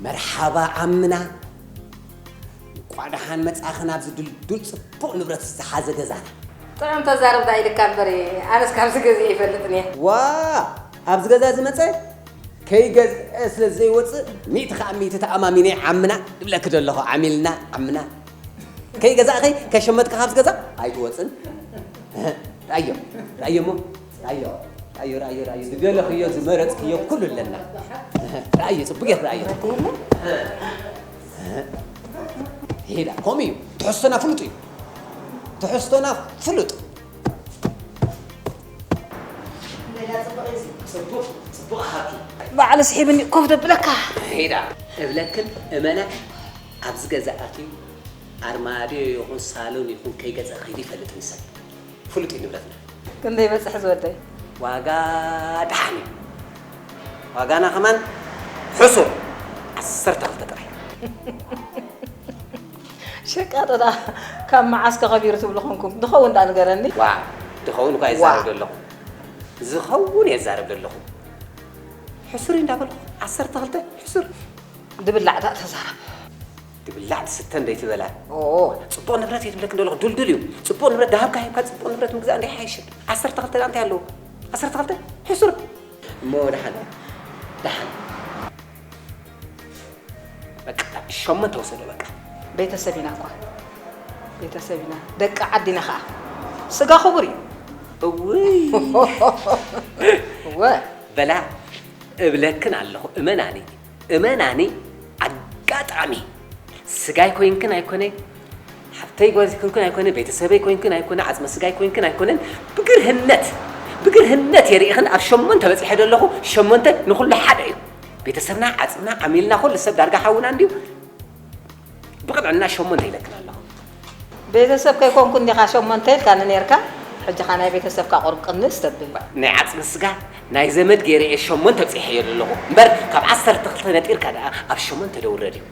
መርሓባ ዓምና፣ እንቋዕ ደሓን መጻእኽን ኣብዚ ድልዱል ጽቡቕ ንብረት ዝሓዘ ገዛና። ጥዑም ተዛረብ ዳ ኢልካ እምበር ኣነስ ካብዚ ገዚአ ይፈልጥን እየ። ዋ ኣብዚ ገዛ ዝመጸ ከይገዝአ ስለ ዘይወጽእ ሚእቲ ካብ ሚእቲ ተኣማሚነ ዓምና እብለኪ ዘለኹ ዓሚልና ዓምና ከይገዛእኺ ከሸመትካ ካብዚ ገዛ ኣይትወጽን። ራእዮ ራእዮ እሞ ራእዮ ራእዮ ራእዮ ራእዮ ዝደለኽዮ ዝመረጽክዮ ኩሉ ኣለና። ራእዮ ጽቡቅ ጌርኪ ራእዮ ሄዳ ከምኡ እዩ ትሕዝቶና ፍሉጥ እዩ። ትሕዝቶና ፍሉጥ ባዕሉ ስሒብኒ ኮፍ ደብለካ ሄዳ እብለክን እመና ኣብዚ ገዛ ኣትዩ ኣርማድዮ ይኹን ሳሎን ይኹን ከይገዝአ ከይዱ ይፈልጥን ሰብ ፍሉጥ እዩ ንብረትና። ክንደይ ይበፅሕ ዝወደይ? ዋጋ ደሓን እዩ። ዋጋና ከማን ሕሱር ዓሰርተ ክልተ ጥራይ። ሸቃጦ ደኣ ካብ መዓስ ከኸቢሩ ትብሉ ኾንኩም? ድኸውን ደኣ ንገረኒ። ዋ ድኸውን እኳ የዛርብ ደለኹ። ዝኸውን የዛርብ ደለኹ። ሕሱር እዩ እንዳበልኩ ዓሰርተ ክልተ ሕሱር። ድብላዕ ደኣ ተዛረብ። ድብላዕ ትስተ እንደይትበላ። ጽቡቕ ንብረት እየ ትብለክ እንደለኹ ዱልዱል እዩ። ጽቡቕ ንብረት ደሃብካ ሂብካ ጽቡቕ ንብረት ምግዛእ እንዶ ይሓይሽ። ዓሰርተ ክልተ ደኣ እንታይ ኣለዎ? ዓሰርተ ክልተ ሕሱር። እሞ ደሓን ደሓን በቃ ሸሞንተ ወሰዶ በቃ። ቤተሰብ ኢና እኳ ቤተሰብ ኢና ደቂ ዓዲ ኢና ኸዓ። ስጋ ክቡር እዩ። እውይ እወ በላ እብለክን ኣለኹ እመናኒ። እመናኒ ኣጋጣሚ ስጋይ ኮይንክን ኣይኮነ ሓብተይ ጓልክንክን ኣይኮነ ቤተሰበይ ኮይንክን ኣይኮነ ዓፅመ ስጋይ ኮይንክን ኣይኮነን ብግርህነት ብግርህነት የርኢኽን ኣብ ሸሞንተ በፂሐ ደለኹ ሸሞንተ ንኩሉ ሓደ እዩ ቤተሰብና ዓፅምና ዓሚልና ኩሉ ሰብ ዳርጋ ሓውና እንድዩ ብቕንዕና ሸሞንተ ኢለክን ኣለኹ። ቤተሰብ ከይኮንኩ እንዲኻ ሸሞንተ ኢልካኒ ነይርካ፣ ሕጂ ኸኣ ናይ ቤተሰብካ ቁሩብ ቅንስ ተብል። ናይ ዓጽሚ ስጋ ናይ ዘመድ ገይረ እየ ሸሞንተ ኣብጺሐዮ ዘለኹ እምበር ካብ ዓሰርተ ክልተ ነጢርካ ደኣ ኣብ ሸሞንተ ዶ ውረድ እዩ።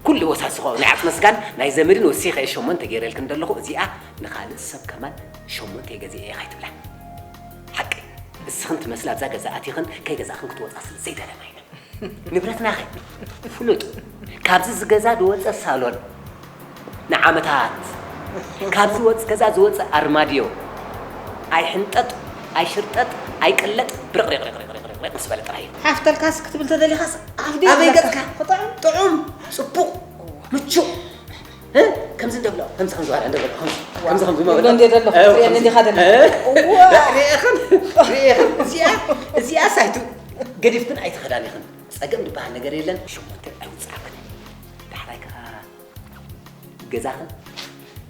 ኩሉ ወሳሲ ኸኣ ናይ ዓጽሚ ስጋን ናይ ዘመድን ወሲኸ እየ ሸሞንተ ገይረልክን ዘለኹ፣ እዚኣ ንኻልእ ሰብ ከማን ሸሞንተ እየ ገዚኤ እየ ከይትብላ። ሓቂ እስኽን ትመስላ ኣብዛ ገዛ ኣቲኽን ከይገዛእኽን ክትወጻ ስለ ዘይደለና ኢና። ንብረትናኸ ፍሉጥ ካብዚ ዝገዛ ዝወፀ ሳሎን ንዓመታት ካብዚ ወፅ ገዛ ዝወፀ ኣርማድዮ ኣይሕንጠጥ ኣይሽርጠጥ ኣይቅለጥ ብርቕሪቕሪቕሪቕ ምስ በለ ጥራይ እዩ። ሓፍተልካስ ክትብል ተደሊኻስ ኣፍዲ ኣበይ ገፅካ ጥዑም ጥዑም ፅቡቕ ምቹእ እ ከምዚ እንደብሎ ከምዚ ከምዚ ዋላ እንደብሎ ከምዚ ከምዚ ከምዚ መበሎ እንደ ደሎ ክትሪኤኒ እንዲኻ ደሎ ሪኤኽን ሪኤኽን እዚኣ እዚኣ ሳይቱ ገዲፍክን ኣይትኸዳን ኢኽን ጸገም ዝበሃል ነገር የለን ሸሞንተ ኣይውጻእክን ዳሕራይ ከኣ ገዛኽን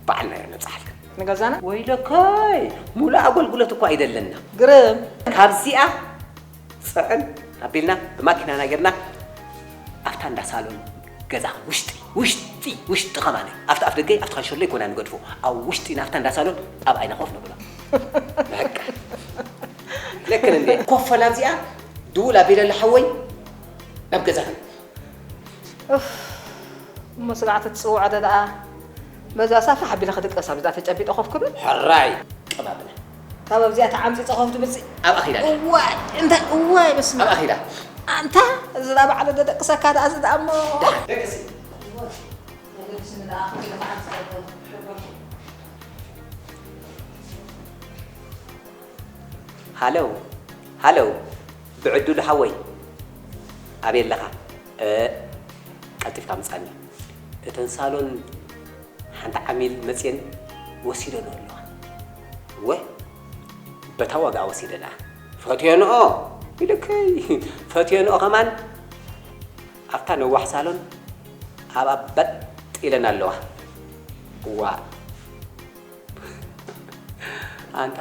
በዓልና እዮም ነብጽሓልክን ንገዛና ወይለካይ ሙሉእ ኣገልግሎት እኳ ኣይደለና ግርም ካብዚኣ ጽዕን ኣቢልና ብማኪናና ጌርና ኣብታ እንዳ ሳሎን ገዛ ውሽጢ ውሽጢ ውሽጢ ኸማን ኣብቲ ኣፍ ደገ ኣብቲ ኸንሸሎ ይኮና ንገድፎ ኣብ ውሽጢ ናብታ እንዳ ሳሎን ኣብ ኣይና ኮፍ ነብሎ በቃ ለክን እንዴ ኮፈላ እዚኣ ድውል ኣቢለ ለሓወይ ናብ ገዛኽን እሞ ስጋዕ ተትፅውዖ ዶ ደኣ በዛ ሳፋ ሓቢለ ክድቀስ ኣብዚ ደኣ ተጨቢጠ ኮፍ ክብል ሕራይ ቀባብላ ካብ ኣብዚኣ ተዓምፂፀ ኮፍ ትብል ኣብኣ ኺዳ እዋይ እንታይ እዋይ በስመ ኣብኣ ኺዳ ኣንታ እዚ ደኣ ባዕሉ ደደቅሰካ ደኣ እዚ ደኣ እሞ ደቅሲ ሃለው ሃለው ብዕድሉ ሓወይ ኣበይ ኣለኻ ቀልጢፍካ ምጻኒ እተን ሳሎን ሓንቲ ዓሚል መጽየን ወሲደንኦ ኣለዋ እወ በታ ዋጋ ወሲደንኣ ፈትየንኦ ኢልከይ ፈትየንኦ ከማን ኣብታ ነዋሕ ሳሎን ኣብኣ በጥ ኢለን ኣለዋ እዋ ኣንታ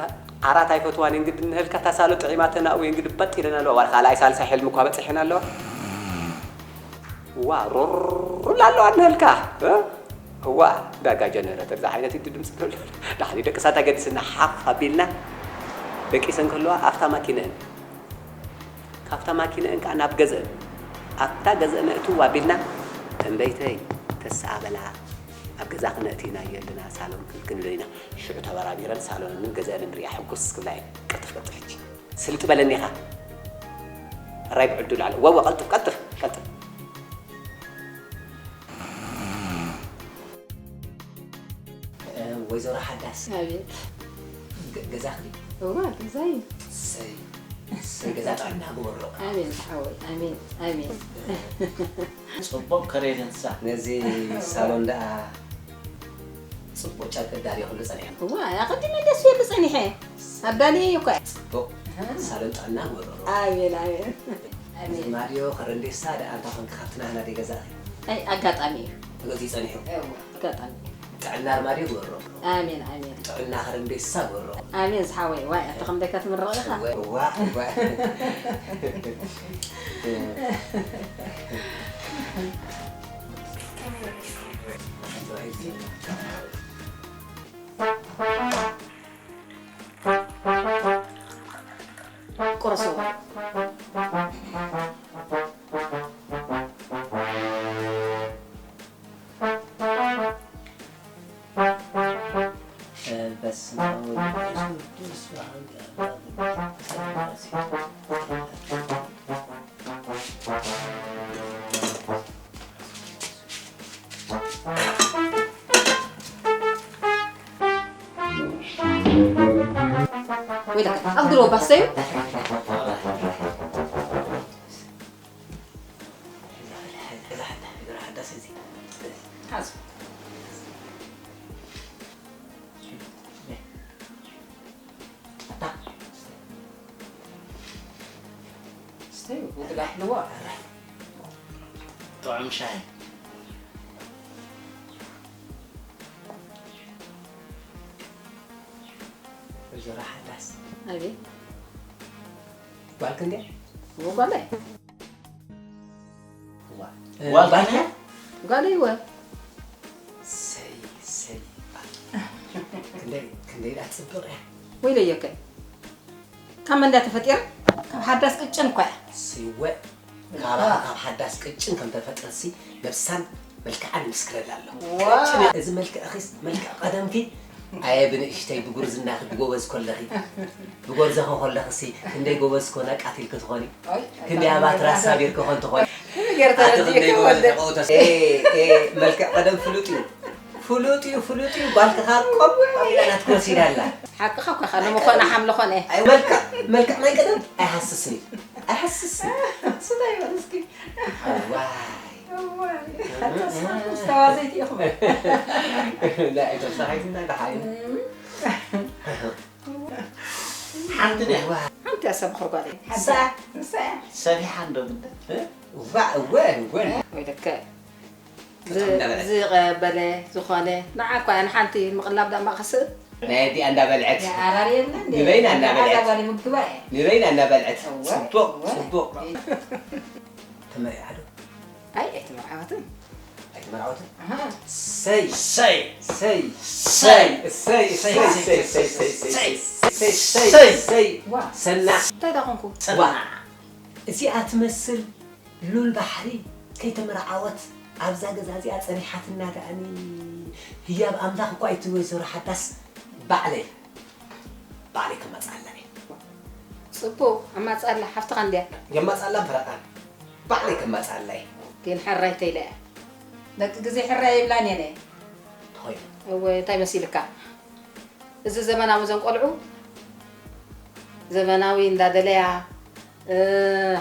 ዓራት ኣይፈትዋን እንግዲ እንህልካ ታሳሎ ጥዒማተና እው እንግዲ በጥ ኢለን ኣለዋ ዋላ ካልኣይ ሳልሳይ ሕልሚ እኳ በፂሐን ኣለዋ ዋ ሮርላ ኣለዋ እንህልካ እዋ ዳጋ ጀነረተር ዝዓይነት እዩ ድምፂ ዘሎ ዳሕሪ ደቂ ሳት ኣገዲስና ሓፍ ኣቢልና ደቂሰን ከለዋ ኣፍታ ማኪነአን ካብታ ማኪነአን ከዓ ናብ ገዘአን ኣብታ ገዘአን ኣእትው ኣቢልና እምበይተይ ተስኣ በላ ኣብ ገዛኽን ኣእቲናዮ ኣለና ሳሎን ክንክን ኢሎ ኢና ሽዑ ተበራቢረን ሳሎንን ገዘአንን ሪኣ ሕጉስ ክብላ እየን ቀልጥፍ ቀልጥፍ ሕጂ ስልጥ በለኒ ኢኻ ራይ ብዕዱ ላዕለ ዋዋ ቀልጥፍ ቀልጥፍ ቀልጥፍ ኣቤት። ገ- ገዛኺ እዋ ገዛይ ሰይ ሰይ ገዛ ጥዕና ግበሮ። ኣሜን ሓወይ ኣሜን ኣሜን። ጽቡቕ ከሬድንሳ ነዚ ሳሎን ደኣ ጽቡቕ ጨርቂ ዳልዮ ክሉ ጸኒሐ። እዋ ኣቐዲመ ደስ ይብል ጸኒሐ ኣዳልየ እኮ። ጽቡቕ ሳሎን ጥዕና ግበሮ። ኣሜን ኣሜን ኣሜን። ማድዮ ከረንዴሳ ደኣ እንታ ኮንኪ ካብቲ ናህና ደይ ገዛኺ ኣይ ኣጋጣሚ እዩ ተገዚኡ ጸኒሑ። ኣጋጣሚ። ጥዕና ኣርማድዮ ግበሮ። ኣሜን ኣሜን ጥዕና ከረንዴሳ ግበሮ። ኣሜን ዝሓወይ ዋይ ኣቲ ከም ደካ ትምረቕ ኢኻ። እዋ እዋ እዋ። ቁረስዎ። በስመ አብ ወወልድ ወመንፈስ ቅዱስ አሐዱ አምላክ። ወይለካ ኣግድሮ ባስተዩ። ሓዙ። ስተዩ ውግዳ ኣለዋ። ጥዑም ሻሂ። ወይዘሮ ሓዳስ ኣቤት። ጓልክ እንድያ? እዎ ጓለይ። እዋ። ጓልካ ጓልክ እንድያ? ጓለይ እወ። ሰይ ሰይ ክንደይ ክንደይ ደኣ ጽብቕ እያ። ወይለየከ ካብ መን እንዳተፈጢራ ካብ ሓዳስ ቅጭን እኳ እያ። ስወ ካብ ካብ ሓዳስ ቅጭን ከም ተፈጥረሲ ነብሳን መልክዓን ይምስክረላ ኣሎ። ዋ። ቅጭን እዚ መልክዕኺስ መልክዕ ቀደምኪ ኣየ ብንእሽተይ ብጉርዝናኺ ብጎበዝ ኮለኺ ብጎርዘኺ ኮለኺሲ ክንደይ ጎበዝ ኮነ ቃቲልኪ ትኾኒ ክንደይ ኣባትራ ሳቢርኪ ኮን ትኾኒ ገርተ ኣቲ ረዲእኪ ክንደይ ጎበዝ ወደ ተቐውተስ ኤ ኤ መልክዕ ቀደም ፍሉጥ እዩ ፍሉጥ እዩ ፍሉጥ እዩ ጓልኪ ካብ ቆም ኣቢላ ናትኪ ወሲዳ ኣላ ሓቅኻ እኳ ኢኻ ንምኾነ ሓምሊ ኾነ ኣይ መልክዕ መልክዕ ናይ ቀደም ኣይሃስስን እዩ ኣይሃስስን ስታይ በል እስኪ ዋይ ተዋዘይቲ ኢኹም لا ኣይተሳሒትና ደሓዩ ሓንቲ ድያ ሓንቲ እያ ሰብ ኸርጓለይ ንሳ ንሳ እያ ሰፊሓ እንዶ ግደ እዋ እወ እወ ወይ ደከ እንዳበለት። ዝቐበለ ዝኾነ ንዓ እኳ ንሓንቲ ምቕላብ ዳማ ክስእ ናይ ኣዲኣ እንዳበልዐት ኣራር የለ እንዴ ንበይና እንዳበልዐት። ጓል ምግባ እየ ንበይና እንዳበልዐት እወ፣ ጽቡቕ እወ። ጽቡቕ ተመሪዓ ዶ ኣይ ኣይተመርዓወትን ኣይተመርዓወትን ኣሃ። ሰይ ሰይ ሰይ ሰይ ሰይ ሰይ ሰይ ሰይ ሰይ ሰይ ሰይ ሰይ ሰይ ሰይ ሰይ ዋ ሰና እንታይ ዳኾንኩ ዋ እዚኣ ትመስል ሉል ባሕሪ ከይተመርዓወት ኣብዛ ገዛ እዚኣ ጸኒሓትና ደኣኒ ህያብ ኣምላኽ እኳ እቲ ወይዘሮ ሓዳስ ባዕለይ ባዕለይ ከማጽኣላ እየ ጽቡቕ ኣማጻላ ሓፍትኻ እንድያ የማጻላ ፈረቓ ባዕለይ ከማጻላ እየ ግን ሕራይ ተይለ እያ ደቂ ግዜ ሕራይ ይብላን እየን እየ ተኾይኑ እወ እንታይ መሲልካ እዚ ዘመናዊ ዘን ቆልዑ ዘመናዊ እንዳደለያ እ፣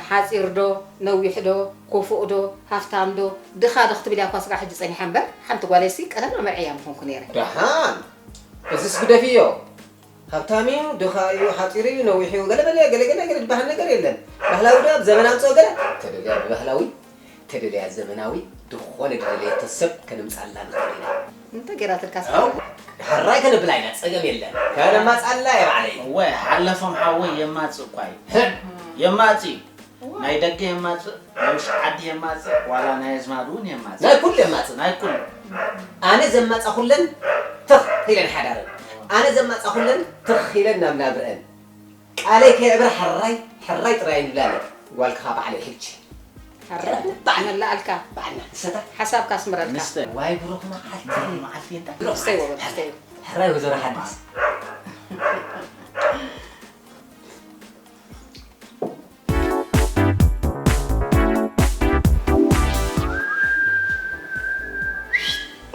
ሓፂር ዶ ነዊሕ ዶ ኮፎእ ዶ ሃፍታም ዶ ድኻ ዶ ክትብል እያ እኳ ስጋ ሕጂ ፀኒሓ እምበር ሓንቲ ጓለይሲ ቀደም ኣመርዕያ ምኾንኩ ነይረ ደሓን እዚስ ግደፍዮ ሃብታም እዩ ድኻ እዩ ሓፂር እዩ ነዊሕ እዩ ገለበለ ገለገለ ገለ ዝበሃል ነገር የለን ባህላዊ ዶ ኣብ ዘመን ኣምፅኦ ገለ ተደልያ ብባህላዊ ተደልያ ዘመናዊ ዝኾነ ድደለየቶ ሰብ ከነምፅኣላ ንኽእል ኢና እንተ ገይራትልካ ሕራይ ከነብላ ኢና ፀገም የለን ከነማፅኣላ እየ ባዕለይ እወ ሓለፎም ሓወይ የማፅእ እኳ እዩ ህእ፣ የማፅእ እዩ ናይ ደገ የማፅእ ናይ ውሽጢ ዓዲ የማፅእ ዋላ ናይ ኣዝማድ እውን የማፅእ ናይ ኩሉ የማፅእ ናይ ኩሉ ኣነ ዘማፃኹለን ትኽ ኢለን ሓዳረን ኣነ ዘማፃኹለን ትኽ ኢለን ናብ ናብረአን ቃለይ ከየዕብር ሕራይ ሕራይ ጥራይ ንብላለ ጓልክኻ ባዕለይ ሕጂ ሓራይ መላኣልካ ባዕልና ንሰታ ሓሳብካ ኣስምረልካ ንስተ ዋይ ብሩኽ መዓልቲ መዓልቲ እንታ ስተይ ወበል ስተይ ሕራይ ወይዘሮ ሓዲስ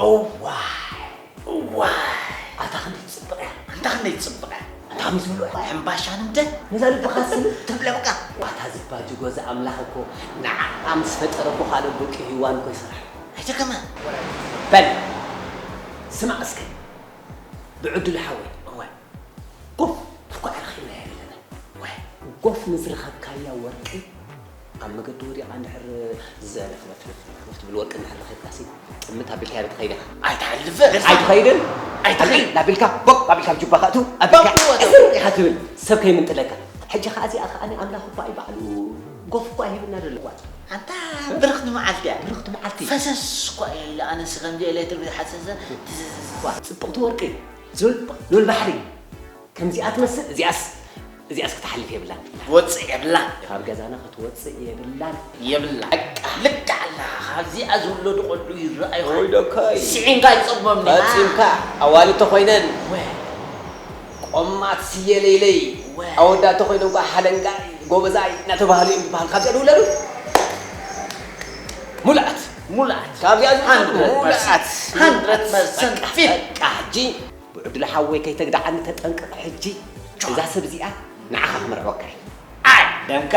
እዋይ እዋይ ኣታ ክንዲ ፅብቕ ትብለ በቃ። ዋታ ዝባጅ ጎዛ ኣምላኽ እኮ ንዓኣ ምስ ፈጠረ እኮ ካልእ ደቂ ሂዋን እኮ ይሰርሕ። ኣይተከመ። በል ስማዕ እስከ ብዕድል ሓወይ። እወ። ጎፍ እኳ ረኺብናያ የለና። እወ። ጎፍ ንዝረኸብካያ ወርቂ ኣብ መገዲ ወዲቓ እንድሕር ዘረፍረፍረፍረፍ ትብል ወርቂ እንድሕር ረኺብካሲ ጥምት ኣቢልካያ ዶ ትኸይድ ኢኻ? ኣይትሓልፍን። ኣይትኸይድን። ኣይትኸይድን። ኣቢልካ ቦቅ ኣቢልካ ኣብ ጁባኻ እትው ኣቢልካ ቦቅ ወደ እዝር ኢኻ ትብል ሰብ ከይምንጥለካ። ሕጂ ኸዓ እዚኣ ኸዓ ኣምላኽ እኳ እዩ ባዕሉ ጎፍ እኳ ሂብና ዘሎ። ኣንታ ብርኽቲ መዓልቲ እያ። ብርኽቲ መዓልቲ። ፈሰስ እኳ እያ ኢለ ኣነስ ከምዚ ኢለ ትብል ሓሰሰ ትዝዝዝ። ዋ፣ ጽብቕቲ ወርቂ ሉል ሉል ባሕሪ። ከምዚኣ ትመስል እዚኣስ እዚኣስ ክትሓልፍ የብላን። ክትወጽእ የብላን። ካብ ገዛና ክትወጽእ የብላን። የብላን። በቃ። ልክዕ ኣለኻ። ካብዚኣ ዝውለዱ ቆልዑ ይረኣዩ። ወይ ደካይ። ስዒንካ ይጸግቦም ዲኻ? ፈጺምካ። ኣዋልድ ተኾይነን። ወ። ቆማት ስየ ለይለይ። ወ። ኣወዳት ተኾይኖም ጓ ሓለንጋይ፣ ጎበዛይ እናተባህሉ እዮም ዝበሃል። ካብዚኣ ዝውለዱ ሙሉኣት። ሙሉኣት። ካብዚኣ ዝውለዱ ሙሉኣት። ሃንድረድ ፐርሰንት ፊት። በቃ ሕጂ ብዕድል ሓወይ ከይተግድዓኒ ተጠንቀቕ። ሕጂ እዛ ሰብ እዚኣ ንዓኻ ክምርዐወካ እየ። ኣይ ደምካ።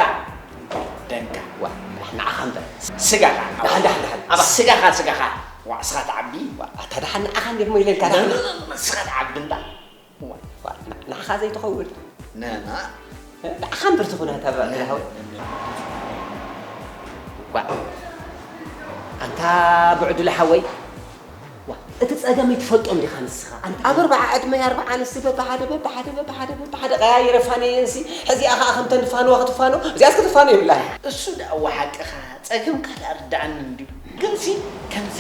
ደምካ። ዋ፣ ንዓኻ እምበር። ስጋኻ። ደሓን፣ ደሓን፣ ደሓን። ኣባ ስጋኻ፣ ስጋኻ። ዋ፣ እስኻ ትዓቢ። ዋ፣ ኣታ ደሓን ንዓኻ እንዲኹም ኢለ ኢልካ ደሓን። ንስኻ ትዓቢ እንዳ። ዋ፣ ዋ፣ ን-፣ ንዓኻ ዘይትኸውን። ነና። ንዓኻ እምበር ትኹን ኣታ ብዕድል ሓወይ። ዋ፣ ኣንታ ብዕድል ሓወይ። ዋ፣ እቲ ጸገመይ ትፈልጦም ዲኻ ንስኻ? ኣንታ ኣብ ኣርብዓ ዕድመይ ኣርብዓ ኣንስቲ በብሓደ፣ በብሓደ፣ በብሓደ፣ በብሓደ ቀያይረ ፋነየንሲ፣ ሕዚኣ ኸኣ ከምተን ዝፋነዋ ክትፋኖ፣ እዚኣስ ክትፋኖ የብላን። እሱ ደኣ እወ ሓቅኻ፣ ጸገምካ ደኣ ርድኣኒ እንድዩ። ግንሲ ከምዚ፣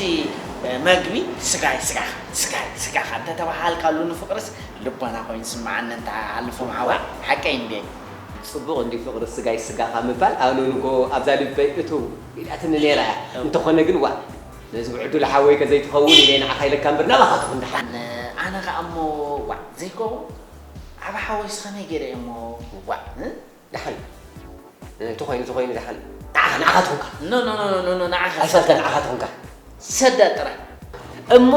እ፣ መግቢ ስጋይ ስጋኻ፣ ስጋይ ስጋኻ እንተተባሃልካሉ ንፍቕርስ ልቦና ኮይኑ ይስምዓኒ እንተ ሓልፎም ሓወይ። ሓቀይ እንድየ። ጽቡቕ እንድዩ ፍቕሪ ስጋይ ስጋኻ ምባል፣ ኣነ ንጎ ኣብዛ ልበይ እትው ኢላትኒ ነይራ እያ። እው። እንተኾነ ግን ዋእ፣ ነዚ ብዕዱል ሓወይ ከ ዘይትኸውን ኢለ ንዓኻ ኢለካ እምበር ናባኻ ትኹን ደሓን። ኣነ፣ ኣነ ኸኣ እሞ፣ ዋእ፣ ዘይከውን፣ ዓቢ ሓወይስ ኸመይ ገይረ እየ እሞ፣ ዋእ፣ እ? ደሓን። እ፣ ተኾይኑ፣ ተኾይኑ ደሓን። ንዓኻ፣ ንዓኻ ትኹንካ። ኖ፣ ኖ፣ ኖ፣ ኖ፣ ኖ፣ ንዓኻ። ኣይፈልጠን፣ ንዓኻ ትኹንካ። ሰዳ ጥራይ። እሞ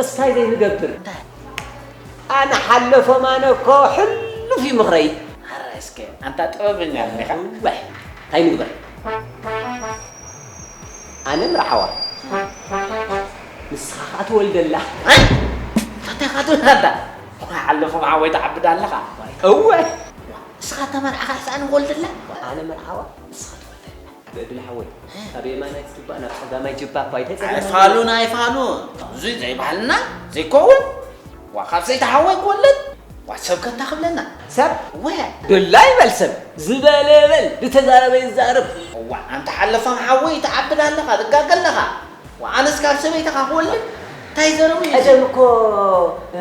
እስታይ ዘይንገብር? እንታይ? ኣነ ሓለፎም ኣነ እኮ ሕሉፍ እዩ ምኽረይ። ኣረ እስከ፣ ኣንታ ጥበበኛ ኣለኻ። እዋይ፣ እንታይ ንግበር? ኣነ ምርዓዋ። ንስኻ ኸኣ ትወልደላ። ኣይ! እንታይ ኢኻ ትብል ኣንታ? ሓለፎም ሓወይ ትዓብድ ኣለኻ። እወ። ንስኻ እታ መርዓኻ ኣነ ክወልደላ? ኣነ መርዓዋ፣ ንስኻ ትወልደላ። ብዕድል ሓወይ፣ ካብ የማናይ ትጅባእ ናብ ጸጋማይ ጅባእ እኳ ኣይተጸገመን። ኣይፋሉን፣ ኣይፋሉን። እዙይ ዘይባህልና ዘይከውን። ዋ፣ ካብ ሰይቲ ሓወይ ክወልድ? ዋ፣ ሰብ ከ እንታይ ክብለና? ሰብ? ወ። ድላ ይበል ሰብ። ዝበለ በል፣ ዝተዛረበ ይዛረብ። ዋ፣ ኣንታ ሓለፋም ሓወይ ትዓብድ ኣለኻ፣ ትጋገ ኣለኻ። ዋ፣ ኣነስ ካብ ሰበይትኻ ክወልድ? እንታይ ዘረቡ እዩ? ቀደም እኮ፣ እ፣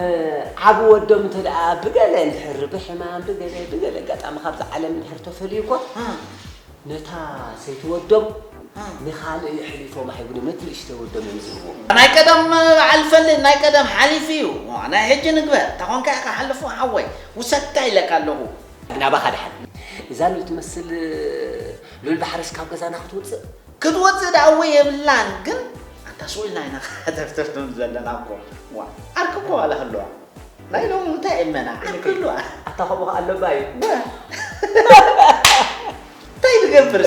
ዓቢ ወዶም እንተ ደኣ ብገለ እንድሕር ብሕማም፣ ብገለ፣ ብገለ ኣጋጣሚ ካብዛ ዓለም እንድሕር ተፈልዩ እኮ፣ እ። ነታ ሰይቲ ወዶም እ። ንኻልእ የሕሊፎም ኣይህቡን እዮም፣ ነቲ ንእሽተይ ወዶም እዮም ዝህብዎ። ናይ ቀደም በዓል ፈልጥ፣ ናይ ቀደም ሓሊፉ እዩ። ዋ፣ ናይ ሕጂ ንግበር። እንተ ኾንካ ኢኻ ሓልፎ ሓወይ፣ ውሰድካ ኢለካ ኣለኹ። ናባኻ ደሓን። እዛ ሉል ትመስል ሉል ባሕርስ ካብ ገዛና ክትውፅእ? ክትወፅእ ደኣ እወ የብላን፣ ግን ኣንታ ስቕ ኢልና ኢና ከተፍተፍቶም ዘለና እኮ። ዋ፣ ዓርኪ እኮ ዋላ ህልዋ። ናይ ሎሚ እንታይ እመና? ዓርኪ ህልዋ። ኣታ ከምኡ ከኣ ኣሎ ባይ። እንታይ ትገብር?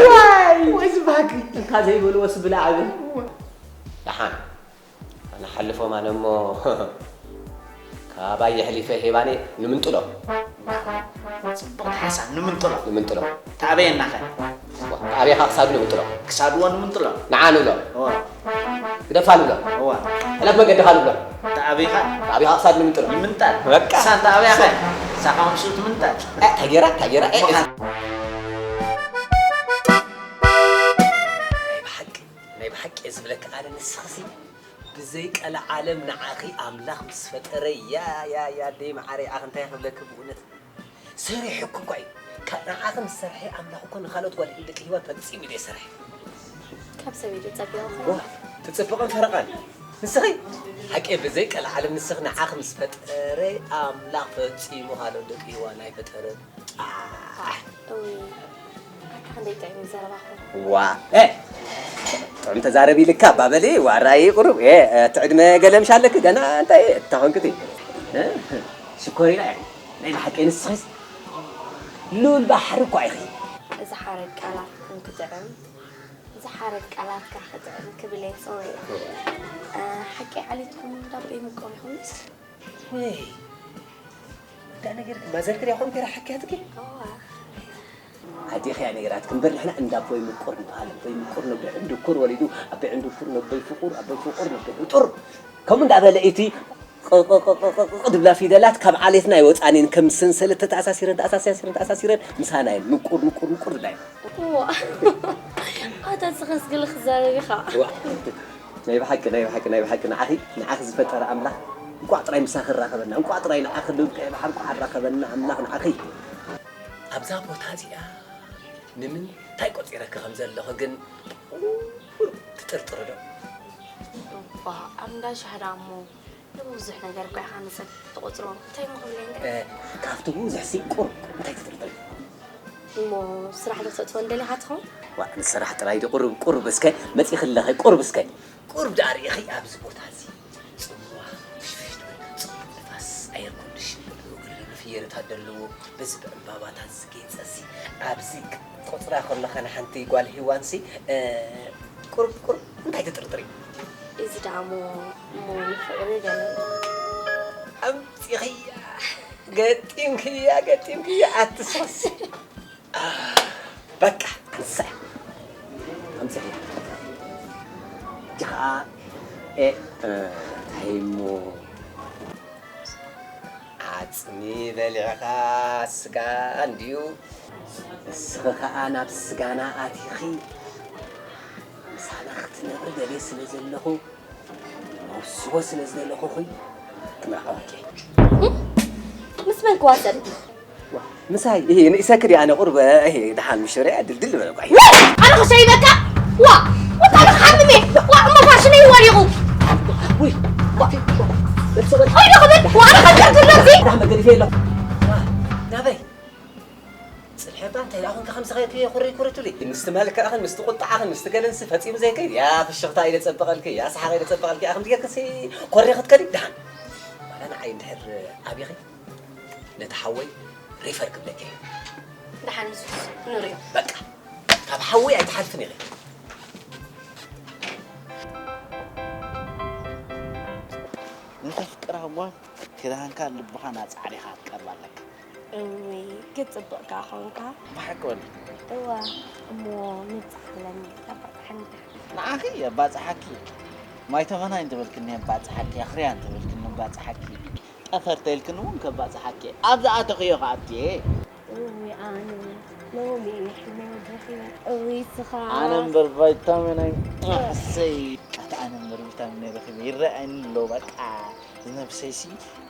ዋይ! ወይ ዝበሃግ። እንካ ዘይበልዎስ ብላዕቢ። ደሓን። ኣነ ሓልፎም ኣነ እሞ ካባይ የሕሊፈ ሄባኔ ንምንጥሎ። ጽቡቕ ሓሳብ፣ ንምንጥሎ። ንምንጥሎ። ተኣበየናኸ? ተኣበየኻ ክሳዱ ንምንጥሎ። ክሳድዎ ንምንጥሎ። ንዓ ንብሎ። እወ። ግደፋ ንብሎ። እወ። ሕለፍ መገድኻ ንብሎ። ተኣበይኻ? ተኣበየኻ ክሳዱ ንምንጥሎ። ይምንጠል። በቃ። ሳን ተኣበያኸ? ሳኻ ምስኡ ትምንጠል። እ፣ ተጌራ፣ ተጌራ። እ፣ እሞ እዝ-፣ ናይ ብሓቂ፣ ናይ ብሓቂ እየ ዝብለካ ኣነ ንስኽሲ ብዘይ ቀልዓለም ንዓኺ ኣምላኽ ምስ ፈጠረ፣ ያ፣ ያ፣ ያ፣ ኣደይ መዓረይ፣ ኣኽ እንታይ ክብለኪ ብእውነት። ሰሪሑ እኮ እንኳ እዩ። ካ-፣ ንዓኺ ምስ ሰርሐ ኣምላኽ እኮ ንኻልኦት ጓል ደቂ ሂዋን ፈጺሙ እዩ ዘይሰርሐ። ካብ ሰበይቲ ጸቢቑ ዋ፣ ትጽብቕን ፈረቓን። ንስኺ ሓቂ ብዘይ ቀልዓለም ንስኺ ንዓኺ ምስ ፈጠረ ኣምላኽ ፈጺሙ ካልኦት ደቂ ሂዋን ኣይፈጠረን። ኣሕ። እውይ፣ ኣታ ክንደይ ጥዑም እዩ ዘረባኹም። ዋ፣ እ፣ ጥዑም ተዛረቢ ኢልካ ባበሊ፣ ዋራይ ቁሩብ፣ እ፣ እቲ ዕድመ ገለ ምሽ ኣለኪ፣ ገና እንታይ ተኾንክቲ? እ፣ ሽኮሪና እያ። ናይ ብሓቂ ንስኺስ? ልኡል ባሕሪ እኳ ኢኺ። እዚ ሓረግ ቃላትኩም ክጥዕም፣ እዚ ሓረግ ቃላትካ ክጥዕም ክብል እየ ዝጸውዕ። እ፣ ሓቂ ዓሊትኩም ዳቦ ይምቆር ይኹንስ? ወይ፣ እንታይ ነገርኪ? ማዘርኪ ድያ ኮምፒራ ሓኪያትኪ? እዋ። ኣዴኺ እያ ነይራትኪ እምበር ንሕና እንዳቦይ ምቁር ንበሃል። ኣቦይ ምቁር ነቦይ ዕንድኩር ወሊዱ፣ ኣቦይ ዕንድኩር ነቦይ ፍቁር፣ ኣቦይ ፍቁር ነቦይ ዕጡር። ከምኡ እንዳበለ እቲ ቕ-፣ ቕ-፣ ቕ-፣ ቕ-፣ ቕ-፣ ቕ-፣ ድብላ ፊደላት ካብ ዓሌትና ኣይወጻን እየን። ከም ሰንሰለት ተተኣሳሲረን፣ ተኣሳሲረን፣ ተኣሳሲረን ምሳና እየን። ምቁር፣ ምቁር፣ ምቁር ድብላ እየን። እዋ። ኣታ ዝኸስ ግልኽ ዘረቢኻ። እዋ። ናይ ብሓቂ፣ ናይ ብሓቂ፣ ናይ ብሓቂ ንዓኺ፣ ንዓኺ ዝፈጠረ ኣምላኽ እንቋዕ ጥራይ ምሳኺ ኣራኸበና፣ እንቋዕ ጥራይ ንዓኺ ልብከ ባሕር እንቋዕ ኣራኸበና ኣምላኽ ንዓኺ። ኣብዛ ቦታ እዚኣ ንምንታይ ቆጺረኪ ከም ዘለኹ ግን ቁሩብ ትጥርጥሪ ዶ? እባ ኣብ እንዳ ሻህዳ እሞ ንብዙሕ ነገር እኮ ኢኻ ንሰብ ትቖጽሮ። እንታይ እሞ ክብለኒ? እ፣ ካብቲ ብዙሕ ሲ ቁሩብ እንታይ ትጥርጥሪ? እሞ ስራሕ ዶ ክትእትወን ደሊኻ ትኸውን? ዋ፣ ንስራሕ ጥራይ ዶ ቁሩብ፣ ቁሩብ እስከ መጺኺ ኣለኺ፣ ቁሩብ እስከ። ቁሩብ ደኣ ርኢኺ ኣብዚ ቦታ እዚ ጽምዋ ፍሽፍሽ ትብል፣ ጽቡቕ ንፋስ፣ ኣየር ኮንዲሽን፣ እግሪ ፍየልታት ዘለዎ፣ በዚ ብዕምባባታት ዝጌጸ እዚ፣ ኣብዚ ክትቆጽራ ከለኻ ንሓንቲ ጓል ሂዋንሲ፣ እ፣ ቁሩብ፣ ቁሩብ እንታይ ትጥርጥሪ? እዚ ደኣ እሞ፣ እሞ ንፍቕሪ ገለ። ኣምጺኽያ፣ ገጢምክያ፣ ገጢምክያ፣ ኣቲ ሶስ። በቃ፣ ኣንሳይ። ኣምጺኽያ። እጂ ኸኣ፣ ኤ፣ እ፣ እንታይ እሞ፣ ዓጽሚ በሊዕኻ ስጋ እንድዩ። ንስኺ ኸኣ ናብ ስጋና ኣቲኺ፣ ምሳና ክትነብሪ ደልየ ስለ ዘለኹ፣ መውስቦ ስለ ዝደለኹ ኹይ ክምርዓወኪ። ምስ መን ክዋሰብ? ዋ፣ ምሳይ፣ ይሄ ንእሰክ ዲ ኣነ ቁርበ፣ ይሄ ደሓን ምሽረ ድልድል በለኳ። ወይ! ኣነ ኸሸይበካ? ዋ! ወታ ኣነ ክሓምም እየ። ዋ፣ እሞ ፋሽነይ ወሪቑ። ወይ! ዋ! እሱ በል። ኦይ፣ ዶ ክብል? ዋ፣ ኣነ ኸንቀርቅር ነዚ። ዳህ መገዲፈ የሎ። ናበይ? ጽልሐባ እንታይ ደኣ ኾንካ ከምዚ ኸይከየ ኩሪ ኩሪ ትብሊ? ምስቲ መልክዕኽን፣ ምስቲ ቁጥዓኽን፣ ምስቲ ገለንሲ ፈጺሙ ዘይከይድ። ያ ፍሽኽታ ኢለ ጸበቐልኪ፣ ያ ሰሓቕ ኢለ ጸበቐልኪ። ያ ከምዚ ጌርክሲ ኮሪ ክትከዲ ደሓን። ዋላ ንዓይ እንድሕር ኣቢኺ ነቲ ሓወይ ሪፈር ክብለኪ እየ። ደሓን ንሱስ ንሪኦ። በቃ፣ ካብ ሓወይ ኣይትሓልፍን ኢኺ። ንተፍቅራ ጓል ክዳንካን ልብኻን ኣጻዕሪኻ ክትቀርባ ኣለካ። እውይ፣ ክትጽብቕ ከኣ ኾንካ። ብሓቂ ወዲ። እዋ፣ እሞ ንብጻሕ ብለኒ፣ ኣባጽሓኒ ደሓን። ንዓኺ የባጽሓኪ። ማይ ተመናይ እንተበልክኒ የባጽሓኪ፣ ኣኽርያ እንተበልክኒ የባጽሓኪ። ጠፈር ተይልክኒ እውን ከባጽሓኪ እየ። ኣብ ዝኣተኽዮ ክኣቱ እየ። እውይ ኣነ ሎሚ ሕነ ደኺመ። እውይ ስኻ። ኣነ እምበር ቫይታሚን ኣይ-፣ ኣሰይ። ኣታ ኣነ እምበር ቪታሚን ኣይ ረኺበ። ይረኣየኒ ኣሎ በቃ። ዝነብሰይሲ፣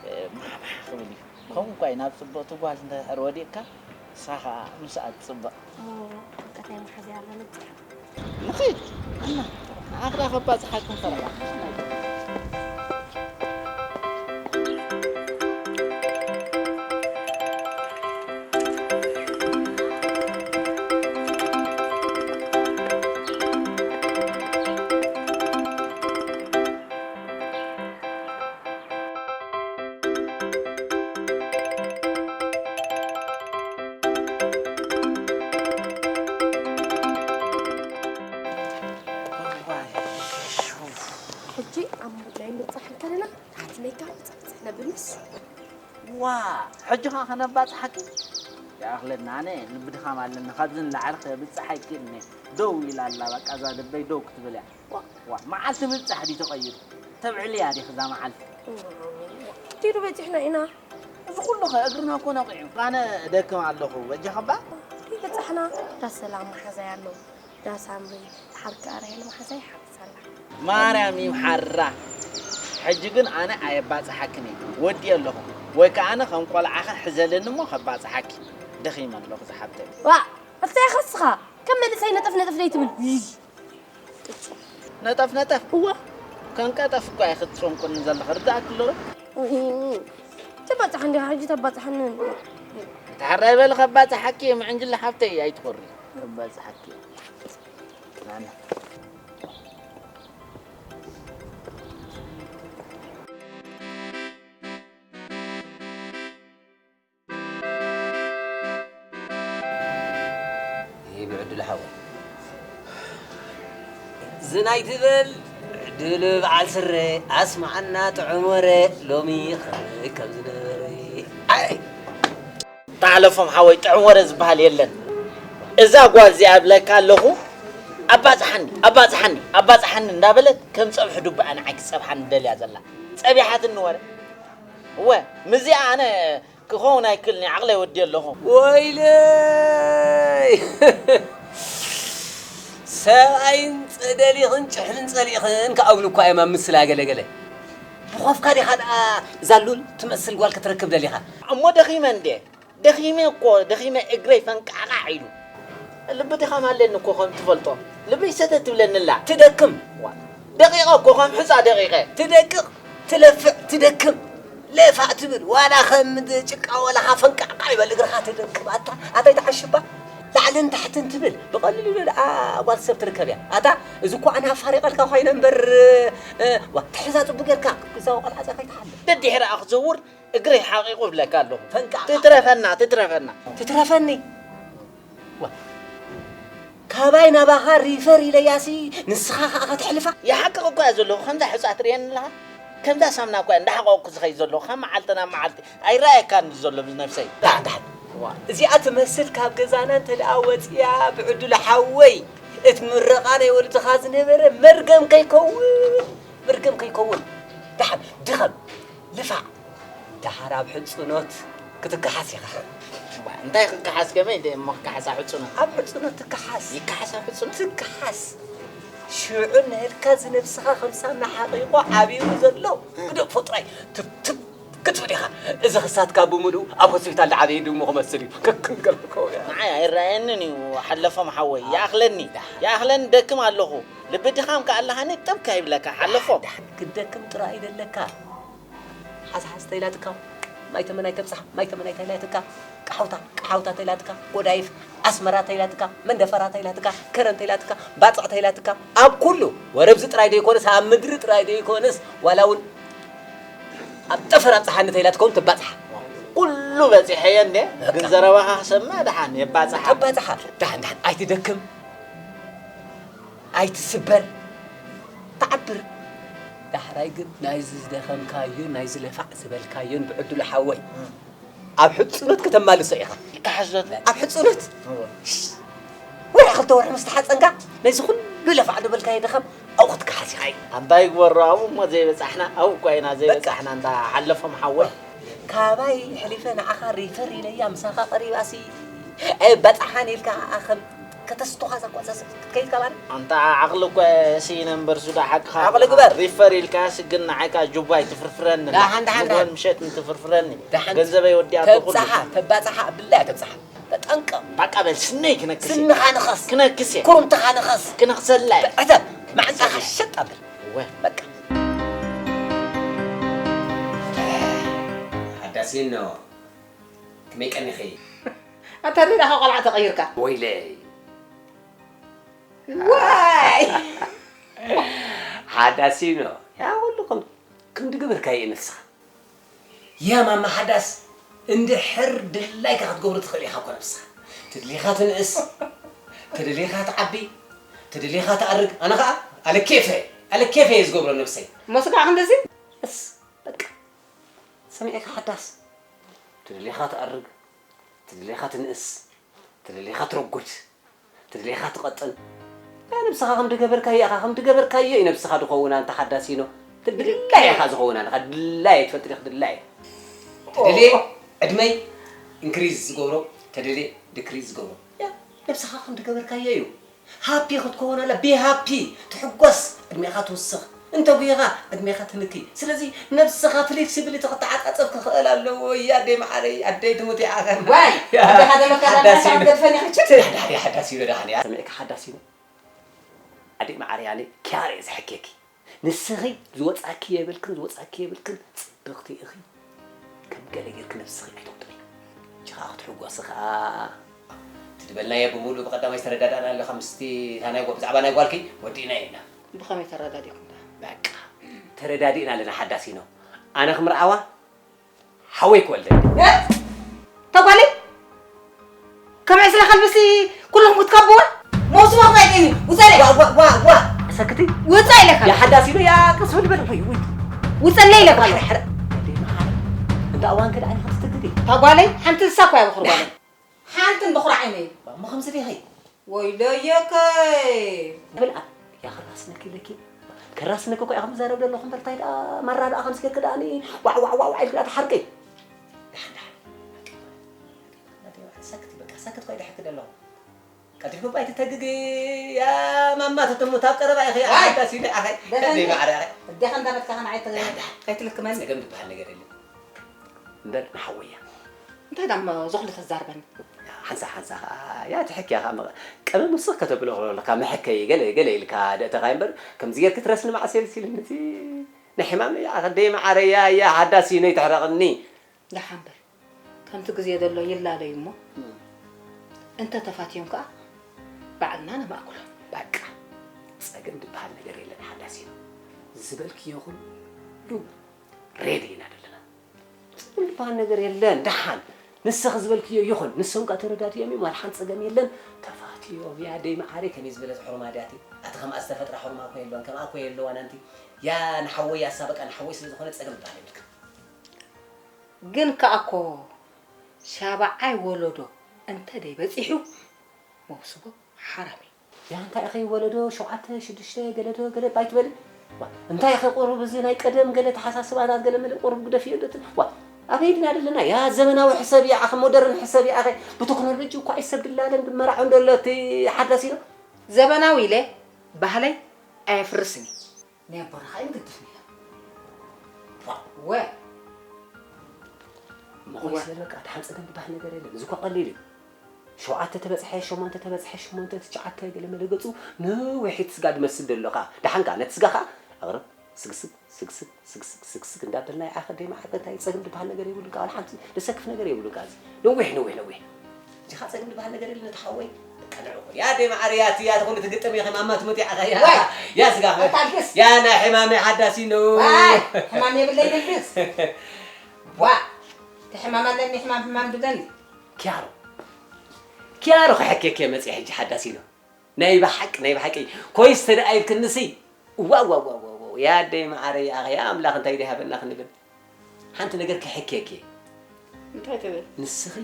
እ፣ ማሕማሕ ክብል እዩ። ከምኡ እኳ እዩ ናብ ጽብቕቲ ጓል እንድሕር ወዲቕካ፣ ንሳ ኸኣ ምስኣ ትጽብቕ። እሞ ኣብ ቀታይ መሓዝያ ኣሎ ንብጻሕ። ንኺድ፣ ኣና፣ ንኣኽላ ከባጽሓኩም ፈረቓ። ሕጂ ኣብ ናይ ምብጻሕ እንከለና፣ ታሕቲ መይካ ብጽሕብጽሕ ነብል ምስ። ዋ፣ ሕጂ ኸኣ ከነባጽሓኪ? ይኣኽለና፣ ኣነ ልቢ ድኻም ኣለኒ፣ ካብዚ ንላዕሊ ከብጽሕ ኣይክእልን እየ። ደው ኢላ ኣላ፣ በቃ እዛ ልበይ ደው ክትብል እያ። ዋ። ዋ፣ መዓልቲ ምብጻሕ ድዩ ተቐይሩ? ተብዕልያ ዲኺ እዛ መዓልቲ? እንዲዱ በጺሕና ኢና። እዚ ኩሉ ኸ እግርና እኮ ነቒዑ። ኣነ እደክም ኣለኹ፣ በጃኻ እባ። በጻሕና። ዳ ሰላም መሓዛይ ኣሎ። ዳ ሳምሪ፣ ደሓር ከኣ ራሄል መሓዛይ ሓሪሳ ኣላ። ማርያም ይምሓራ። ሕጂ ግን ኣነ ኣየባጽሓክን እየ። ወዲኤ ኣለኹ። ወይ ከኣ ኣነ ከም ቆልዓኺ ሕዘለኒ እሞ ከባጽሓኪ። ደኺመ ኣለኹ ዝሓብተይ። ዋእ! ኣፍታይ ኸስኻ ከም መንእሰይ ነጠፍ ነጠፍ ደይትብል። ነጠፍ ነጠፍ? እወ። ከም ቀጠፍ እኳ ኢኺ ትጨንቁኒ ዘለኺ፣ ርዳእኪ ኣሎ ዶ? እሂ። ተባጽሓ እንዲኻ ሕጂ ተባጽሓኒ። ተሓራይ በሊ ከባጽሓኪ እየ፣ ምዕንጅለ ሓብተይ ኣይትኾሪ። ከባጽሓኪ እየ። ናና። ብዕድሉ ሓወይ ዝናይ ትበል ዕድሉ በዓል ስረ ኣስማዓና ጥዑም ወረ ሎሚ ኸመይ ከም ዝነበረ ኣይ ተሓለፎም ሓወይ ጥዑም ወረ ዝበሃል የለን። እዛ ጓል እዚኣ እብለካ ኣለኹ ኣባፅሓኒ ኣባፅሓኒ ኣባፅሓኒ እንዳበለት ከም ፀብሒ ዱባኣ ንዓይ ክፀብሓኒ ደልያ ዘላ ፀቢሓትኒ ወረ እወ ምዚኣ ኣነ ክኸውን ኣይክልኒ ዓቕለይ ወዲ ኣለኹ። ወይለይ ሰብኣይን ደሊኽን ጭሕምን ፀሊእኽን ከኣብሉ እኳ እዮም ኣብ ምስላ ገለገለ ብኾፍካ ዲኻ ደኣ እዛ ሉል ትመስል ጓል ክትረክብ ደሊኻ እሞ ደኺመ እንዴ ደኺመ እኮ ደኺመ እግረይ ፈንቃዕቃዕ ኢሉ ልቢ ድኻም ኣለኒ እኮ ከም ትፈልጦ ልበይ ሰተት ትብለኒ ኣላ ትደክም ደቂቐ እኮ ከም ሑፃ ደቂቐ ትደቅቕ ትለፍዕ ትደክም ለፋዕ ትብል ዋላ ከም ጭቃ ወላኻ ፈንቃዕቃዕ ይበል እግርኻ ትደክም ኣታ ኣታይ ተዓሽባ ላዕልን ታሕትን ትብል ብቐሊሉ ደኣ ጓል ሰብ ትርከብ እያ ኣታ እዚ እኮ ኣነ ኣፋሪቐልካ ኮይነ እምበር ትሕዛ ፅቡቅ ጌርካ እዛ ቆልዓ እዛ ከይትሓልፍ ደድሕሪኣ ክዘውር እግረይ ሓቒቑ እብለካ ኣለኹ። ፈንቃዕቃዕ ትትረፈና ትትረፈና። ትትረፈኒ። ዋ፣ ካባይ ናባኻ ሪፈር ኢለያሲ ንስኻ ኸኣ ከተሕልፋ። ይሓቅቕ እኳ እየ ዘለኹ። ከምዛ ሕጻ ትርእየኒ ኣለኻ? ከምዛ ሳምና እኳ እየ እንዳሓቐቕኩ ዝኸይድ ዘለኹ። ካብ መዓልቲ ናብ መዓልቲ ኣይረኣየካን እዩ ዘሎ ብነብሰይ። ደሓን ደሓን። እዚኣ ትመስል ካብ ገዛና እንተ ደኣ ወጺኣ ብዕድሉ ሓወይ እቲ ምረቓ ናይ ወለድኻ ዝነበረ መርገም ከይከውን መርገም ከይከውን። ደሓን ድኸም ልፋዕ። ደሓር ኣብ ሕጹኖት ክትከሓስ ኢኻ። እባ እንታይ ክከሓስ ከመይ እንደ እሞ ክከሓስ ኣብ ሕጹኖት? ኣብ ሕጹኖት ትከሓስ። ይከሓስ ኣብ ሕጹኖት? ትከሓስ። ሽዑ ነህልካ ዝነብስኻ ከም ሳምና ሓቒቑ ዓቢሩ ዘሎ ግደፎ ጥራይ ትብትብ ክትብል ኢኻ። እዚ ክሳትካ ብምሉኡ ኣብ ሆስፒታል ዝዓበየ ድሙ ክመስል እዩ። ከክንገርኮ እያ። ንዓይ ኣይረኣየንን እዩ ሓለፎም ሓወይ። ይኣኽለኒ። ይኣኽለኒ ደክም ኣለኹ። ልቢ ድኻም ከኣ ኣለሃኒ ጥብ ከይብለካ ሓለፎም። ክትደክም ጥራይ እዩ ደለካ። ሓዝሓዝ ተይላትካ ማይ ተመናይ ተብፃሕ ማይ ተመናይ ተይላትካ ቃሓውታ ቃሓውታ ተይላትካ ጎዳይፍ ኣስመራ ተይላትካ መንደፈራ ተይላትካ ከረን ተይላትካ ባፅዕ ተይላትካ ኣብ ኩሉ ወረብዚ ጥራይ ዘይኮነስ ኣብ ምድሪ ጥራይ ዘይኮነስ ዋላ እውን ኣብ ጠፈር ኣብፅሓኒ ተይላትካ እውን ተባፅሓ ኩሉ በፂሐየ እንደ ግን ዘረባኻ ክሰምዕ ደሓን የባፅሓ ተባፅሓ ደሓን ደሓን ኣይትደክም ኣይትስበር ትዓብር ዳሕራይ ግን ናይዚ ዝደኸምካዮን ናይዚ ለፋዕ ዝበልካዮን ብዕድሉ ሓወይ ኣብ ሕፁነት ከተማልሶ ኢኻ ይከሓዞት ኣብ ሕፁነት ወርሒ ክልተ ወርሒ ምስ ተሓፀንካ ናይዚ ኩሉ ለፋዕ ዝበልካዮ ድኻም ኣብኡ ክትከሓስ ኢኻ ኣንታይ ግበሮ ኣብኡ እሞ ዘይበፃሕና ኣብኡ እኳ ኢና ዘይበፃሕና እንዳ ሓለፎም ሓወይ ካባይ ሕሊፈ ንዓኻ ሪፈር ኢለያ ምሳኻ ቀሪባሲ ኣይባፃሓን ኢልካ ከም ከተስቶኻ ዘቋዘስ ክትከይድ ከባሪ ኣንታ ዓቕሊ እኮ ስኢነ እምበር ሱዳ ሓቅኻ ዓቕሊ ግበር። ሪፈር ኢልካ ስግን ንዓይካ ጁባ ኣይትፍርፍረኒ ደሓን፣ ደሓን፣ ንጎን ደሓን። ምሸት እንትፍርፍረኒ ደሓን። ገንዘበይ ወዲኣቶ ኩሉ ተብጻሓ ተባጻሓ ብላያ ተብጻሓ ተጠንቀቕ በቃ በል ስነይ ክነክስ እየ። ስንኻ ንኸስ ክነክስ እየ። ኩርምትኻ ንኸስ ክነክሰላ እየ። ዕተብ ማዕንጣኻ ሸጥ ኣብል እወ በቃ ሓዳሲኖ ከመይ ቀኒኺ ኣታ ደኣ ቆልዓ ተቐይርካ ወይለይ ዋይ ሓዳሲኖ ያ ኩሉ ከም ከም ድገበርካዮ እዩ ንስኻ ያ ማማ ሓዳስ እንድሕር ድላይካ ክትገብሮ ትኽእል ኢኻ እኮ ነብስኻ ትድሊኻ ትንእስ ትድሊኻ ትዓቢ ትድሊኻ ትኣርግ ኣነ ኸዓ ኣለ ኬፈ ኣለ ኬፈ እየ ዝገብሮ ነብሰይ እሞ ስጋዕ ክንድዚ እስ በቃ ሰሚዕካ ሓዳስ ትደሊኻ ትኣርግ ትደሊኻ ትንእስ ትደሊኻ ትረጉድ ትደሊኻ ትቐጥን ንስኻ ከም ድገበርካዮ ኢኻ ከም ድገበርካዮ እዩ ነብስኻ ድኸውን ኣንታ ሓዳሲኖ ትድላይ ኢኻ ዝኸውን ኣለኻ ድላይ ትፈልጥ ዲኽ ድላይ ትደልየ ዕድመይ ኢንክሪዝ ዝገብሮ ተደልየ ድክሪዝ ዝገብሮ ነብስኻ ከም ድገበርካዮ እዩ ሃፒ ክትከውን ኣለ ቢ ሃፒ ትሕጎስ ዕድሜኻ ትውስኽ እንተ ጉይኻ ዕድሜኻ ትንኪ ስለዚ ነብስኻ ፍሌክሲብሊቲ ክተዓጻጸፍ ክኽእል ኣለዎ እያ ኣደይ መዓረይ ኣደይ ትሙት ይዓኸር ዋይ ኣደኻ ደመካ ሓዳሲ ዳዳዳ ገድፈኒ ክችል ዳዳዳ ሓዳሲ ዶ ዳህልያ ሰሚዕካ ሓዳሲ ዶ ኣደይ መዓረይ ኣነ ኪያረ እየ ዝሕኬኪ ንስኺ ዝወጻኪ የብልክን ዝወጻኪ የብልክን ጽብቕቲ ኢኺ ከም ገለ ጌርኪ ነብስኺ ኣይትቑጠሪ። እቺ ኸኣ ክትሕጎሲ ኸኣ እቲ ዝበልናዮ ብምሉእ ብቐዳማይ ዝተረዳዳእና ኣለኻ ምስቲ እታ ናይ ጓ- ብዛዕባ ናይ ጓልኪ ወዲእናዮ ኢና። ብኸመይ ተረዳዲእኩም ደኣ? በቃ ተረዳዲእና ኣለና ሓዳሲኖ። ኣነ ክምርዓዋ ሓወይ ክወልደኒ። እታ ጓለይ ከም ዕስራ ከልብሲ ኩሎም ክትከብዋ? መውስቦ ክበልዕኒ። ውፀለይ። ዋ፣ ዋ፣ ዋ፣ ዋ። ሰክቲ። ውፀ ኢለካ። ያ ሓዳስ ኢሉ፣ ያ ቀስ በል በል። ወይ፣ ወይ። ውፀለይ ኢለካ። ሕረ፣ ሕረ። እንዳ እዋን ከደኣ ኢኻ ትትግዲ። እታ ጓለይ ሓንቲ ንሳ እኮ እያ በኹር ጓለይ። ሓንቲ ንበኹር ዓይነይ። እሞ ከምዚ ዲኺ? ወይለየከይ። ብልዓ። ያ ክራስነኪ ለኪ። ክራስነኪ እኮ እያ ከም ዝዛረብ ዘለኹ እምበር፣ እንታይ ደኣ ማራ ደኣ ከምዚ ጌርኪ ደኣ ዋዕ፣ ዋዕ፣ ዋዕ፣ ዋዕ ኢልኪ ደኣ ትሓርቂ። ደሓን፣ ደሓን። ሰክቲ፣ በቃ ሰክት ኮይደ ሕክድ ኣለኹ። ቀልጢፍኪ እባ ኣይትተግጊ፣ ያ ማማ ትትሙት ኣብ ቀረባ ኢኺ፣ ዋይ! ኣጋሲኒ ኣኸ፣ ደፈንኪ። ከደይ ማዕረ ኣኸ። እዴኻ እንዳመትካኻ ንዓይ ተገ-፣ ደሓን፣ ደሓን። ኣይትልክመኒ። ጸገም ዝበሃል ነገር የለን። እምበር ንሓወያ። እንታይ ዳሞ ዝኹሉ ተዛርበኒ? ሓንሳ፣ ሓንሳ ኸኣ፣ ያ ትሕክያ ኸኣ መ-፣ ቀመም ውስኽ ከተብሎ ኣለካ፣ መሐከይ ገለ፣ ገለ ኢልካ ደእተኻ እምበር፣ ከምዚ ጌርኪ ትረስኒ መዓስ የልሲልኒ፣ እቲ ንሕማም እያ፣ ከደይ ማዕረ፣ ያ፣ ያ፣ ሓዳሲ ነይትሕረቕኒ። ደሓን በል። ከምቲ ግዜ ዘሎ ይላለዩ እሞ፣ እም። እንተ ተፋትዮም ከኣ ባዕልና ነማእክሎም። በቃ፣ ጸገም ዝበሃል ነገር የለን ሓዳስ እዩ። ዝበልክዮ ኩሉ ሬዲ ኢና ዘለና። ጸገም ዝበሃል ነገር የለን። ደሓን፣ ንስኺ ዝበልክዮ ይኹን፣ ንሶም ከኣ ተረዳድዮም እዮም፣ ዋላ ሓንቲ ጸገም የለን። ተፋትዮም፣ ያ ደይ መዓረይ፣ ከመይ ዝበለት ሕሩማ ድያ እቲ? ኣቲ ከምኣ ዝተፈጥራ ሕሩማ እኮ የለዋን፣ ከምኣ እኮ የለዋን ኣንቲ። ያ ንሓወይ፣ ያሳ በቃ ንሓወይ ስለ ዝኾነ ጸገም ዝበሃል የብልክን። ግን ከኣ እኮ ሻብዓይ ወለዶ እንተ ደይ በጺሑ መውስቦ ሓራም እዩ። ያ እንታይ ኢኺ ወለዶ ሸውዓተ ሽዱሽተ ገለ ዶ ገለ ባይ ትበሊ? ዋ፣ እንታይ ኢኺ ቁሩብ እዚ ናይ ቀደም ገለ ተሓሳስባታት ገለ መለ ቁሩብ ግደፍዮ ዶ ትብል? ዋ፣ ኣበይ ድና ዘለና? ያ ዘመናዊ ሕሰብ እያ፣ ኣኸ ሞደርን ሕሰብ እያ፣ ኣኸ ብቴክኖሎጂ እኳ እዩ ሰብ ድላለን ድመራዑ እንደሎ እቲ ሓዳስ ኢሎ። ዘበናዊ ኢለ ባህለይ ኣየፍርስን እዩ። ናይ ኣቦና ኸዓ ይግድፍኒ። ወ-፣ እሞ ኾይ ወ-፣ ስለ በቃ፣ ደሓን ጸገም ዝበሃል ነገር የለን። እዚ እኮ ቀሊል እዩ። ሸውዓተ ተበጽሐ፣ ሸሞንተ ተበጽሐ፣ ሸሞንተ፣ ትሽዓተ፣ ገለ መለ ገጹ ነዊሕ እቲ ስጋ ድመስል ደሎ ኸዓ። ደሓን ከኣ፣ ነቲ ስጋ ኸዓ ኣቕርብ፣ ስግስግ፣ ስግስግ፣ ስግስግ፣ ስግስግ እንዳበልና ይዓኸ ደይ መዓርከ፣ እንታይ ጸገም ዝበሃል ነገር የብሉን ከኣ፣ ወላ ሓንቲ ዘሰክፍ ነገር የብሉን ከኣ። እዚ ነዊሕ፣ ነዊሕ፣ ነዊሕ። እዚኻ ጸገም ዝበሃል ነገር የለን፣ እቲ ሓወይ። በቃ ንዕኡ። ያ ደይ መዓር፣ ያ እቲ፣ ያ ትኹን ትግጥም ኢኺ፣ ማማ ትሙት ይዓኸ፣ ያ። ዋይ! ያ ስጋ። ኣታልግስ! ያ ናይ ሕማመይ ሓዳሲ ነው። ዋይ! ሕማም የብለይ ንልግስ። ዋ! እቲ ሕማም ኣለኒ፣ ሕማም፣ ሕማም ድብለኒ። ኪያሮ። ኪያሮ ክሕኬኪ እየ መጺአ ሕጂ ሓዳሲ ነው። ናይ ብሓቂ፣ ናይ ብሓቂ። ኮይስ ተደኣ ኢልክንሲ። ዋው፣ ዋው፣ ዋው፣ ዋው፣ ዋው። ያ ኣደይ መዓረይ፣ ኣኸ፣ ያ ኣምላኽ እንታይ ደይ ሃበና ክንብል። ሓንቲ ነገር ክሕኬኪ እየ። እንታይ ትብል? ንስኺ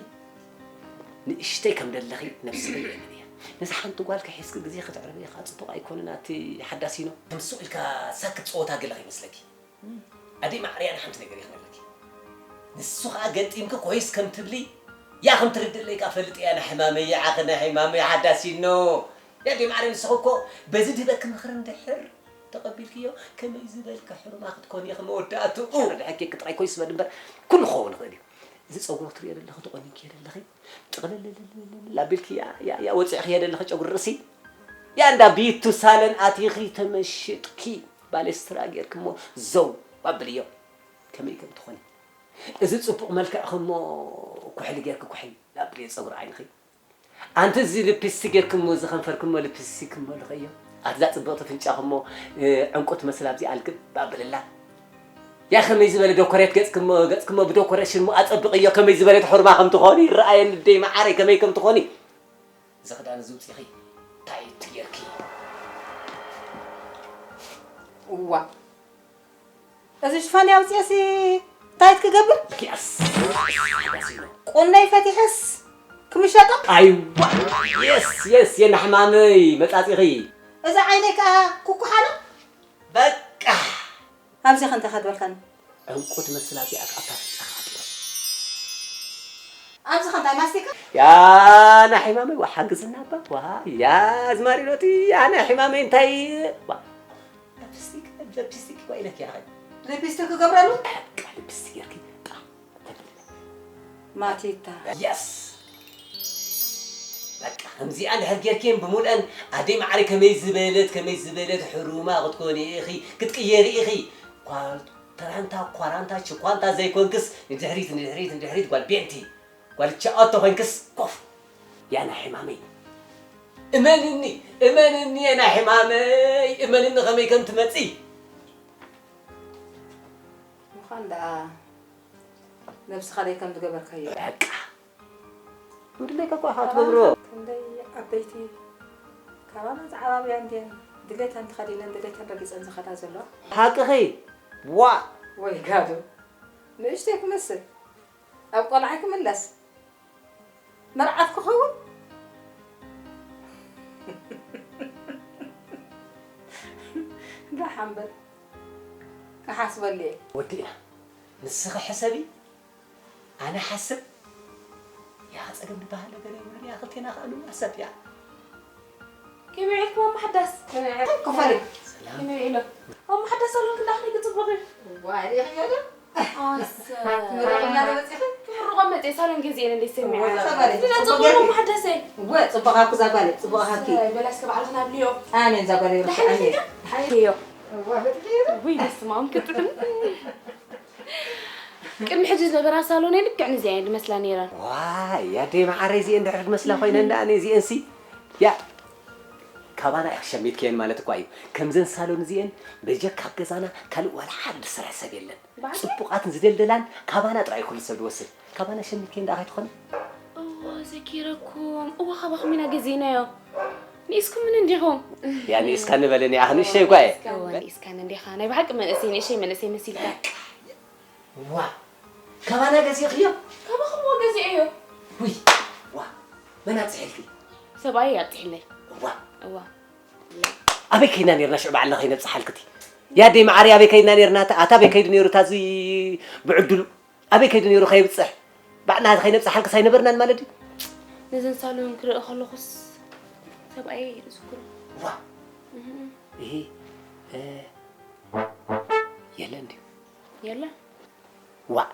ንእሽተይ ከም ደለኺ ነብስኺ የእምን እየ። ነዛ ሓንቲ ጓል ከሒስኪ ግዜ ከተዕርቢ ኢኻ፣ ጽቡቕ ኣይኮነን፣ ኣቲ ሓዳሲኖ። ትምስቕ ኢልካ ሳክት ጸወታ ገለ ከይመስለኪ። ኣደይ ማዕረ፣ ኣነ ሓንቲ ነገር እየ ክነግረኪ። ንሱ ኸኣ ገጢምኪ ኮይስ ከም ትብሊ፣ ያ ከም ትርድእለይ ከኣ ፈልጥ እያ። ናይ ሕማመይ ይዓኸ፣ ናይ ሕማመይ ሓዳሲኖ። ያ ኣደይ ማዕረ፣ ንስኺ እኮ በዚ ድህበኪ ምኽሪ እንድሕር ተቐቢልክዮ፣ ከመይ ዝበልኪ ሕሩማ ክትኮኒ ኢኺ መወዳእትኡ። ሕራይ ሕኬኪ ጥራይ ኮይስ በል እምበር፣ ኩሉ ክኸውን ይኽእል እዩ። እዚ ጸጉሩ ክትርእዮ ዘለኺ፣ ተቖኒንክዮ ዘለኺ፣ ጥቕልል ኣቢልኪ፣ ያ፣ ያ፣ ያ፣ ወጺዕክዮ ዘለኺ ጨጉሪ ርእሲ፣ ያ እንዳ ቢቱ ሳለን ኣቲኺ ተመሽጥኪ፣ ባሌስትራ ጌርኪ እሞ ዘው ኣብልዮ። ከመይ ከም ትኾኒ። እዚ ጽቡቕ መልክዕኺ እሞ ኩሕሊ ጌርኪ ኩሕል ኣብልዮ ጸጉሪ ዓይንኺ። ኣንቲ እዚ ልፕስቲክ ጌርኪ እሞ እዚ ከንፈርኪ እሞ ልፕስቲክ እሞ ልኸዮ። ኣትዛ ጽብቕቲ ፍንጫኺ እሞ፣ እ፣ ዕንቁ ትመስል ኣብዚኣ ልግብ ኣብልላ። ያ ከመይ ዝበለ ዶኮሬት ገጽኪ እሞ፣ ገጽኪ እሞ ብዶኮሬሽን እሞ ኣጸብቕዮ። ከመይ ዝበለት ሑርማ ከም ትኾኒ ይረኣየኒ፣ ደይ መዓረይ፣ ከመይ ከም ትኾኒ። እዚ ክዳን እዚ ውጺኺ ታይት ጌርኪ። እዋ። እዚ ሽፋን ኣውጺኤሲ ታይት ክገብር? የስ። ቁነይ ፈቲሐስ ክምሸጦ? ኣይዋ። የስ፣ የስ፣ የና ሕማመይ መጻጺኺ። እዚ ዓይነይ ከኣ ኩኩሓሎ? በቃ። ኣብዚ ከ እንታይ ከትበልካኒ? ዕንቁ ትመስል ኣብዚኣ ኣብታ ፍንጫኻ ኣጥሎ። ኣብዚ ከ እንታይ ማስቲካ? ያ ናይ ሕማመይ፣ ዋ፣ ሓግዝና እባ። ዋ፣ ያ ኣዝማሪኖቲ፣ ያ ናይ ሕማመይ እንታይ? ዋ። ሊፕስቲክ፣ ሊፕስቲክ እኮ ኢለኪ ኢኺ። ሊፕስቲክ ክገብረሉ? በቃ ሊፕስቲክ ጌርኪ፣ ጣ፣ ተብሊ። ማቲታ። የስ። በቃ ከምዚኣ እንድሕር ጌርክየን ብምልአን፣ ኣደይ መዓረይ፣ ከመይ ዝበለት፣ ከመይ ዝበለት ሕሩማ ክትኮኒ ኢኺ፣ ክትቅየሪ ኢኺ። ኳል-፣ ተራንታ፣ ኳራንታ፣ ችኳንታ ዘይኮንክስ፣ ንድሕሪት፣ ንድሕሪት፣ ንድሕሪት፣ ጓል ቤንቲ። ጓልቻ ኣቶ ኮይንክስ ኮፍ። ያ ናይ ሕማመይ። እመንኒ፣ እመንኒ፣ ያ ናይ ሕማመይ። እመንኒ ከመይ ከም ትመጺ። ምዃን ደኣ ነብስኻ ደይ ከም ዝገበርካዮ። በቃ። እንድለይ ከኳ ኢኻ ትገብሮ። ክንደይ ኣብ ለይቲ ካባና ዝዓባብያ እንድየን ድሌተን ተኸዲነን ድሌተን ረጊጸን ዝኸዳ ዘለዋ። ሓቅኺ። ዋ! ወይ ጋዶ፣ ንእሽተይ ክመስል፣ ኣብ ቆልዓይ ክምለስ፣ መርዓት ክኸውን። ደሓን በል፣ ክሓስበሉ እየ። ወዲእና። ንስኺ ሕሰቢ፣ ኣነ ሓስብ። ያ ጸገም ዝበሃል ነገር የብሉን እያ፣ ክልቴና ከኣ ንዋሰብ እያ። ከመይ ውዒልኩም ኣማ ሓዳስ? ከመይ ውዒልኩም? ክፈሊ። ሰላም። ከመይ ውዒሎም? ኣማ ሓዳስ ኣሎን ክንዳኽኒ ክጽቡቕ እዩ። ዋዕሊ ይኽዮ ዶ? ኣሰ። ክምርቑና ዶ መጺኺ? ክምርቖም መጺኤ ሳሎን ገዚኤን እንዴ ሰሚዐ። እወ፣ ጸባሊ። ድና ጽቡቕ ጽቡቕ ገይሩ። ኣማ ሓዳሰይ። እወ፣ ጽቡቕ ሃኩ ዛጓለ፣ ጽቡቕ ሃኪ። ኣሰይ፣ በላስ ከበዓልኽና ኣብልዮ። ኣሜን ዛጓለ ይርፍዕ፣ ኣሜን። ደሓን ኢኺ? ደሓን። እዮ። እወ፣ በጥቂ እዩ። ውይ፣ በስመ ኣብ፣ ክጥዕም። ቅድሚ ሕጂ ዝነበራ ሳሎነይ ልክዕ ንዚኣን ድመስላ ነይረን። ዋይ፣ ያደይ መዓረይ፣ እዚአን ድሕር ድመስላ ኮይነን ደኣ፣ እዚአን ሲ፣ ያ፣ ካባና ኢኺ ሸሚትክየን ማለት እኳ እዩ። ከምዘን ሳሎን እዚአን በጀካ ኣብ ገዛና ካልእ ዋላ ሓደ ዝሰርሕ ሰብ የለን። ባዕሉ? ጽቡቓትን ዝደልደላን ካባና ጥራይ ኩሉ ሰብ ዝወስድ። ካባና ሸሚትክየን ደኣ ከይትኾኒ? እወ፣ ዘኪረኩም። እወ፣ ካባኹም ኢና ገዚእናዮ። ንኢስኩም ምን እንዲኹም? ያ፣ ንኢስካ ንበለኒ፣ ኣኽ ንእሽተይ ጓየ። እወ፣ ንኢስካን እንዲኻ። ናይ ብሓቂ መንእሰይ፣ ንእሽተይ መንእሰይ መሲልካ። ዋ፣ ካባና ገዚእኽዮ? ካባኹም እወ ገዚኤዮ። ውይ፣ ዋ፣ መን ኣብፅሐልኪ? ሰብኣየይ ኣብፂሕለይ። እዋ። እዋ። ኣበይ ከይድና ነይርና ሽዑ ባዕልና ከይነብፅሓልክቲ? ያደይ መዓረይ ኣበይ ከይድና ነይርና? ኣታ ኣበይ ከይዱ ነይሩ እታ እዚ ብዕድሉ? ኣበይ ከይዱ ነይሩ ከየብፅሕ? ባዕልና ከይነብፅሓልክስ ኣይነበርናን ማለት ድዩ? ነዘን ሳሎን ክርኢ ከለኹስ ሰብኣየይ እየ ዝዝክሮ። ዋ። እህ። ይሄ፣ እ፣ የለን ድዩ? የለን። ዋእ!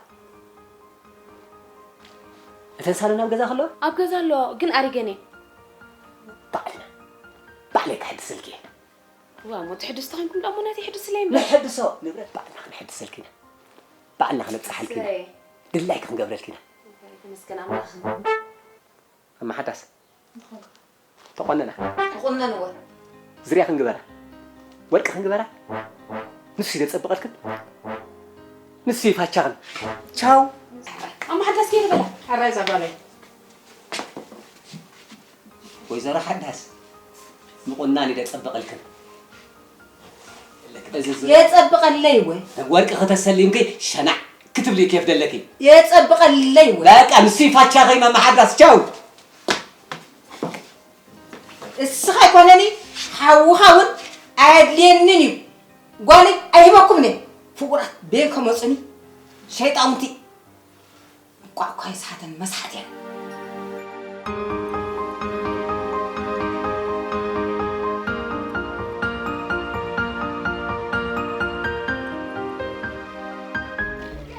እተን ሳሎን ኣብ ገዛ ከለዋ? ኣብ ገዛ ኣለዋ፣ ግን ኣሪገን እየ። ባዕልና፣ ባዕለይ ክሕድሰልኪ እየ። ዋእ፣ እሞ ትሕድስ ተኾይንኩም ደኣ እሞ ናተይ ሕድስለይ እምበር። ንሕድሶ ንብረት ባዕልና ክንሕድሰልኪ ኢና። ባዕልና ክነብጽሓልኪ ኢና። እሰይ። ድላይኪ ክንገብረልኪ ኢና። ተመስገን ኣምላኽ። ኣመሓዳስ። ተቆነና። ተቆነንወ። ዝርያ ክንግበራ። ወርቂ ክንግበራ። ንሱ ይደጸብቐልክን። ንሱ ይፋቻኽን። ቻው። ኣመሓዳስ ከይድ በላ። ሕራይ እዛ ጓለይ። ወይዘሮ ሓዳስ። ምቑናን ይደጸብቐልክን። እዚ ዝ- የጸብቐለይ ወ። ወርቂ ከተሰሊምኪ ሸናዕ ክትብሊ ኬፍ ደለኪ። የጸብቐለይ ወ። በቃ ንሱ ይፋቻ ከይማ መሓዳስ ቻው። እስኻ ኣይኮነኒ ሓውኻ እውን ኣየድልየንን እዩ። ጓለይ ኣይህበኩምን እየ። ፍቑራት ቤን ከመጹኒ ሸይጣውንቲ። እንቋዕ እኳ ይስሓተን መስሓት እየን።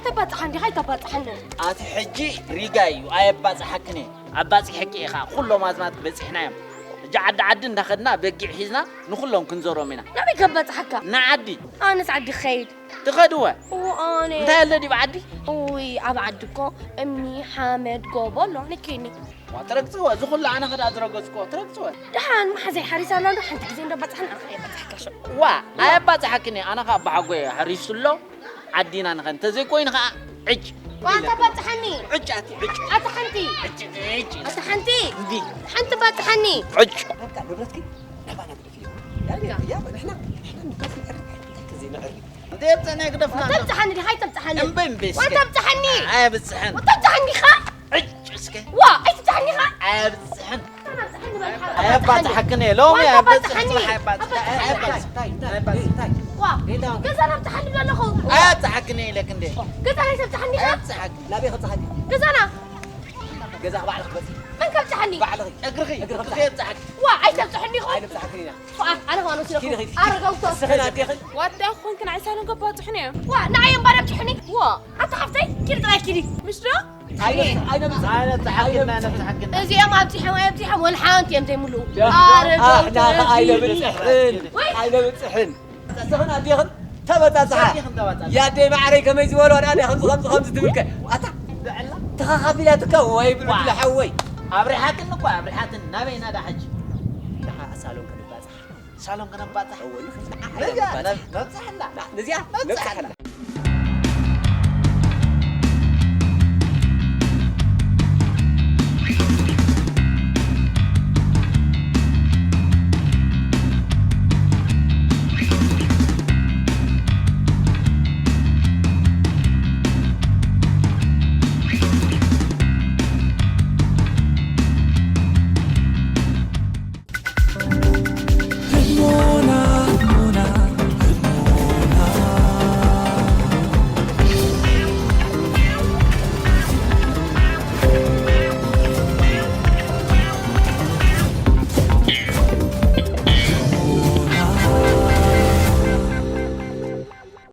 ተባጽሓ እንዲኻ ኣይተባጽሓንን። ኣቲ ሕጂ ሪጋ እዩ ኣየባጽሓክን እየ። ኣባጺሐኪ ኢኻ፣ ኩሎም ኣዝማት በጺሕናዮም። ሕጂ ዓዲ ዓዲ እንዳኸድና በጊዕ ሒዝና ንኹሎም ክንዞሮም ኢና። ናበይ ከባጽሓካ? ንዓዲ። ኣነስ ዓዲ ክኸይድ። ትኸድወ? እዎ፣ ኣነ። እንታይ ኣሎ ዲብ ዓዲ? እውይ፣ ኣብ ዓዲ እኮ እምኒ፣ ሓመድ፣ ጎቦ ኣሎ፣ ንኪኒ። ዋ፣ ትረግጽዎ፣ እዚ ኩሉ ኣነ ኸዳ ዝረገጽክዎ፣ ትረግጽዎ። ደሓን መሓዘይ ሓሪሳ ኣላ ዶ፣ ሓንቲ ግዜ እንዳባጽሓን ኣነ ከኣ የባጽሓካ ሽዑ። ዋ፣ ኣየባጽሓክን እየ፣ ኣነ ኸኣ ኣባሓጎየ ሓሪሱ ኣሎ፣ ዓዲና ንኸን፣ እንተዘይኮይኑ ኸኣ ዕጭ። ዋ፣ ኣታ ባጽሓኒ። ዕጭ ኣቲ፣ ዕጭ። ኣታ ሓንቲ። ዕጭ፣ ዕጭ። ኣታ ሓንቲ። እንዲ። ሓንቲ ባጽሓኒ። ዕጭ። በቃ፣ ንብረትኪ ናባና ግደፍዮ። ያ፣ ያ፣ ንሕና፣ ንሕና ንብረት ንዕሪ፣ እንተ ዘይንዕሪ። እንተ የብጽሕና ግደፍና ኣለኹ። ተብጽሓኒ ዲኻ? ኣይተብጽሓኒ። እምበይ፣ እምበይ፣ እስከ። ወተብጽሓኒ። ኣየብጽሕን። ወተብጽሓኒ ዲኻ? ዕጭ፣ እስከ። ዋ፣ ኣይትብጽሓኒ ዲኻ? ኣየብጽሕን። ኣየባጽሓክን እየ። ሎሚ ኣየባጽሕን። ኣየባጽሕን። ኣየባጽሕን። ዋ፣ ገዛ ናብጽሓኒ ዶ ኣለኹ? ኣየብጽሓክን እየ ኢለክ እንዴ። ገዛ ናይተብጽሓኒ ዲኻ? ኣየብጽሓክን። ናበይ ከብጽሓኒ? ገዛና። ገዛ ባዕልኺ ክትበጽሒ። መን ከብጽሓኒ? ባዕልኺ። እግርኺ። እግርኺ እግርኺ ከብጽሓኒ። የብጽሓኪ። ዋ፣ ኣይተብጽሕኒ ኢኹም። ኣይነብጽሓክን ኢና። ዋ፣ ኣነ ኸኣ ነውሲ ኪዲ፣ ኪዲ። ኣረጋውቶ። እስኽን ኣዴኽን። ዋዳ ኮንክን ኣይሳለን ከባጽሑኒ እዮም። ዋ፣ ንዓይ እምበር ኣብጽሑኒ። ዋ፣ ኣታ ሓፍተይ፣ ኪዲ ጥራይ ኪዲ። ምሽ ዶ? ኣይነ-፣ ኣይነብጽሕ-፣ ኣይነብጽሓክን፣ ኣይነብጽሓክን። እዚኦም ኣብጺሖም፣ ኣብጺሖም፣ ወላ ሓንቲ እዮም ዘይምልኡ። ያ፣ ኣረጋውቶ ኣሕና ኸኣ ነዚ። ኣይነብጽሕን። ወይ። ኣይነብጽሕን። እስኽን ኣዴኽን ተበጻጽሓ። ኣዴኽን ተበጻጽሓ። ያደይ ማዕረይ ከመይ ዝበሉ ኣድኣኒ ከምዚ፣ ከምዚ፣ ከምዚ ትብል ከ። ኣታ ብዕላ? ተኻኻፊላትካ ወይ ብዕድለ ዋ። ሓወይ። ኣብሪሓትኒ እኮ ኣብሪሓትኒ። ናበይ ናዳ ሕጂ? ንዓ ሳሎን ክንባጻሕ። ሳሎን ክነባጻሕ? እወ፣ ንኽእል። ንዓ ነያ፣ ኣይነባጻሕ። ነብ-፣ ነብጻሕላ። ንዓ፣ ነዚኣ ነብጻሕላ። ነብጻሕላ።